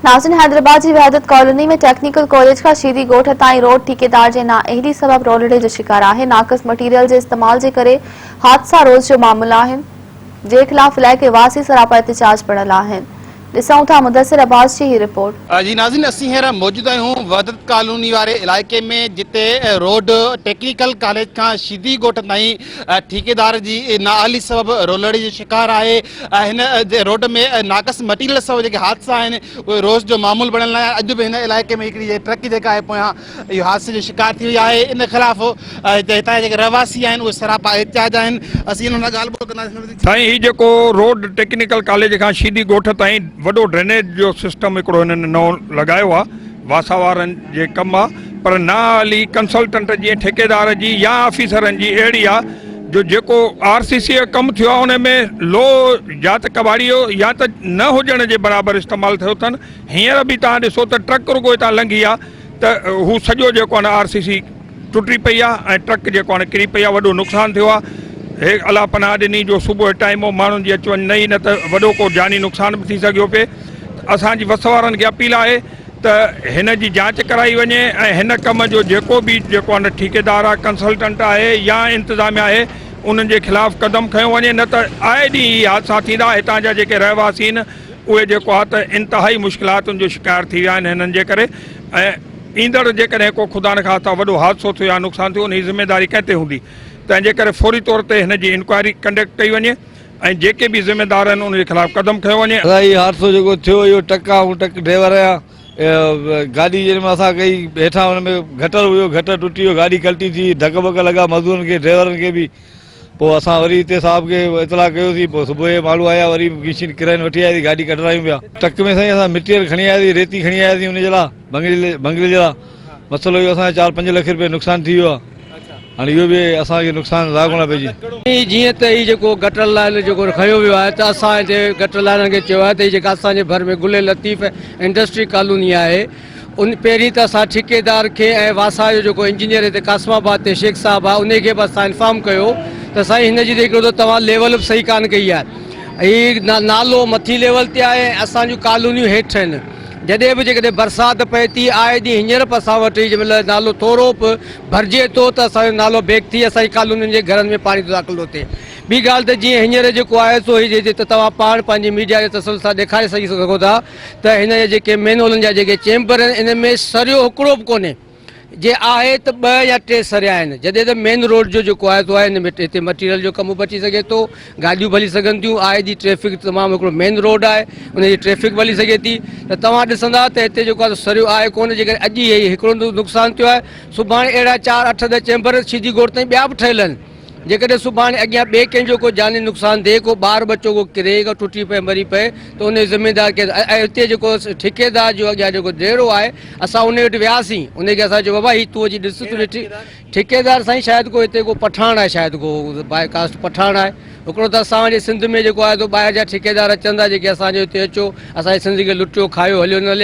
ناظرين حيدرآباد جي وحدت ڪالوني ۾ ٽيڪنيڪل ڪاليج کان شيدي ڳوٺ تائين روڊ ٺيڪيدار جي نااهلي سبب رولڙي جو شڪار آهي، ناقص مٽيريل جي استعمال جي ڪري حادثا روز جو معمول آهن، جنهن خلاف علائقي واسي سراپا احتجاج بڻيل آهن. ڏسون ٿا مدثر عباس جي هي رپورٽ. جي ناظرين اسين هينئر موجود آهيون وحدت ڪالوني واري علائقي ۾ جتي روڊ ٽيڪنيڪل ڪاليج کان شيدي ڳوٺ تائين ٺيڪيدار جي نااهلي سبب رولڙي جو شڪار آهي هن روڊ ۾ ناقص مٽيريل سبب جيڪي حادثا آهن اهي روز جو معمول بڻيل آهن اڄ به هن علائقي ۾ هڪڙي ٽرڪ جيڪا آهي پويان اهو حادثي جو شڪار ٿي وئي آهي ان خلاف هتان جا جيڪي رهواسي آهن اهي سراپا احتجاج آهن اسين انهن سان ڳالهه ٻولهه ڪنداسين. سائين هي جيڪو روڊ ٽيڪنيڪل ڪاليج کان شيدي ڳوٺ تائين وڏو ڊرينيج جو سسٽم هڪڙو هنن نئون لڳايو آهي واسا وارن جي ڪم آ پر نااهلي ڪنسلٽنٽ جي ٺيڪيدار جي يا آفيسرن جي اهڙي آ جو جيڪو آر سي سي جو ڪم ٿيو آ ان ۾ لوهه يا ته ڪٻاڙي جو يا ته نه هجڻ جي برابر استعمال ٿيو اٿن هينئر به توهان ڏسو ته ٽرڪ رڳو هتان لنگهي آ ته هو سڄو جيڪو آ نه آر سي سي ٽٽي پئي آ ۽ ٽرڪ جيڪو آ نه ڪري پئي آ وڏو نقصان ٿيو آ هي الله پناهه ڏني جو صبح جو ٽائيم هو ماڻهن جي اچ وڃ نه هئي نه ته وڏو ڪو جاني نقصان به ٿي سگهيو پئي اسان جي وس وارن کي اپيل آهي ته هن جي جاچ ڪرائي وڃي ۽ هن ڪم جو جيڪو به جيڪو آهي ٺيڪيدار آهي ڪنسلٽنٽ آهي يا انتظاميا آهي انهن جي خلاف قدم کنيو وڃي نه ته آئي ڏينهن هي حادثا ٿيندا هتان جا جيڪي رهواسي آهن اهي جيڪو آهي ته انتهائي مشڪلاتن جو شڪار ٿي ويا آهن هنن جي ڪري ۽ ايندڙ جيڪڏهن ڪو خدا نخواسته وڏو حادثو ٿيو يا نقصان ٿيو ان جي ذميواري ڪنهن تي هوندي تنهن جي ڪري فوري طور تي هن جي انڪوائري ڪنڊڪٽ ڪئي وڃي ۽ جيڪي به ذميدار آهن انهن جي خلاف قدم کنيو وڃي. ادا هي حادثو جيڪو ٿيو اهو ٽرڪ آ آئون ٽرڪ ڊرائيور آهيان گاڏي جنهن ۾ اسان ڪئي هيٺان ان ۾ گٽر هيو گٽر ٽٽي ويو گاڏي ڪلٽي ٿي ڌڪ ٻڪ لڳا مزدورن کي ڊرائيورن کي به پوء اسان وري هتي صاحب کي اطلاع ڪيوسين پوء صبح جو ماڻهو آيا وري مشين ڪرين وٺي آياسين گاڏي ڪڍرايون پيا ٽرڪ ۾ سائين اسان مٽيريل کڻي آياسين ريتي کڻي آياسين ان جي لاء بنگلي بنگلي جي لاء مسئلو اهو اسان جو چار پنج لک روپيه نقصان ٿي ويو آهي هاڻي اهو به اسان کي نقصان لاڳو نه پئجي. جيئن ته هي جيڪو گٽر لائين جيڪو کنيو ويو آهي ته اسان هتي گٽر لائينن کي چيو آهي ته هي جيڪا اسان جي ڀر ۾ گل لطيف انڊسٽري ڪالوني آهي ان پهرين ته اسان ٺيڪيدار کي ۽ واسا جو جيڪو انجنيئر هتي قاسم آباد تي شيخ صاحب آهي انهي کي به اسان انفارم ڪيو ته سائين هن جي ته هڪڙو ته توهان ليول به صحيح ڪانه ڪئي آهي هي نالو مٿي ليول تي آهي ۽ اسان جون ڪالونيون هيٺ آهن جڏهن به جيڪڏهن برسات پئي ٿي آئي ڏينهن هينئر به اسان وٽ جنهن مهل نالو ٿورو به ڀرجي ٿو ته اسان جو نالو بيڪ ٿي اسان جي ڪالونين جي گهرن ۾ پاڻي ٿو داخل ٿو ٿئي. ٻي ڳالهه ته جيئن هينئر جيڪو آهي سو هي جي ته توهان پاڻ پنهنجي ميڊيا جي تسلسل سان ڏيکاري سگهي سگهو ٿا ته هن جا جيڪي مين هولن جا جيڪي چيمبر آهن ان ۾ سريو هڪڙو به ڪونهي جي آهي ته ٻه يا ٽي سريا آهن جڏهن ته مين روڊ جو جيڪو آهي سو آهي هن ۾ هتي مٽيريل جو ڪم به اچي سگهي ٿو گاڏيون به هلي سگهن ٿيون آئي جي ٽريفڪ تمام هڪڙو مين روڊ آهي ان جي ٽريفڪ به هلي سگهي ٿي ته توهان ڏسندا ته هتي جيڪو آهي سريو آهي ڪونه جيڪڏهن اڄ هي هڪڙو نقصان ٿيو آهي سڀاڻي اهڙا چار اٺ ڏهه چيمبر شيدي گوٺ تائين ٻيا به ٺهيل آهن جيڪڏهن سڀاڻي اڳيان ٻئي ڪنهن جو ڪو جاني نقصان ٿئي ڪو ٻار ٻچو ڪو ڪري ڪو ٽٽي پئي مري پئي ته ان جو ذميدار ڪير ۽ هتي جيڪو ٺيڪيدار جو اڳيان جيڪو ديرو آهي اسان ان وٽ وياسين ان کي اسان چيو بابا هي تون اچي ڏس تون ڏٺي ٺيڪيدار سائين شايد ڪو هتي ڪو پٺاڻ آهي شايد ڪو باء ڪاسٽ پٺاڻ آهي هڪڙو ته اسان جي سنڌ ۾ جيڪو آهي سو ٻاهر جا ٺيڪيدار اچن ٿا جيڪي اسان جي هتي اچو اسان جي سنڌ کي لٽيو کايو هليو نه هليا.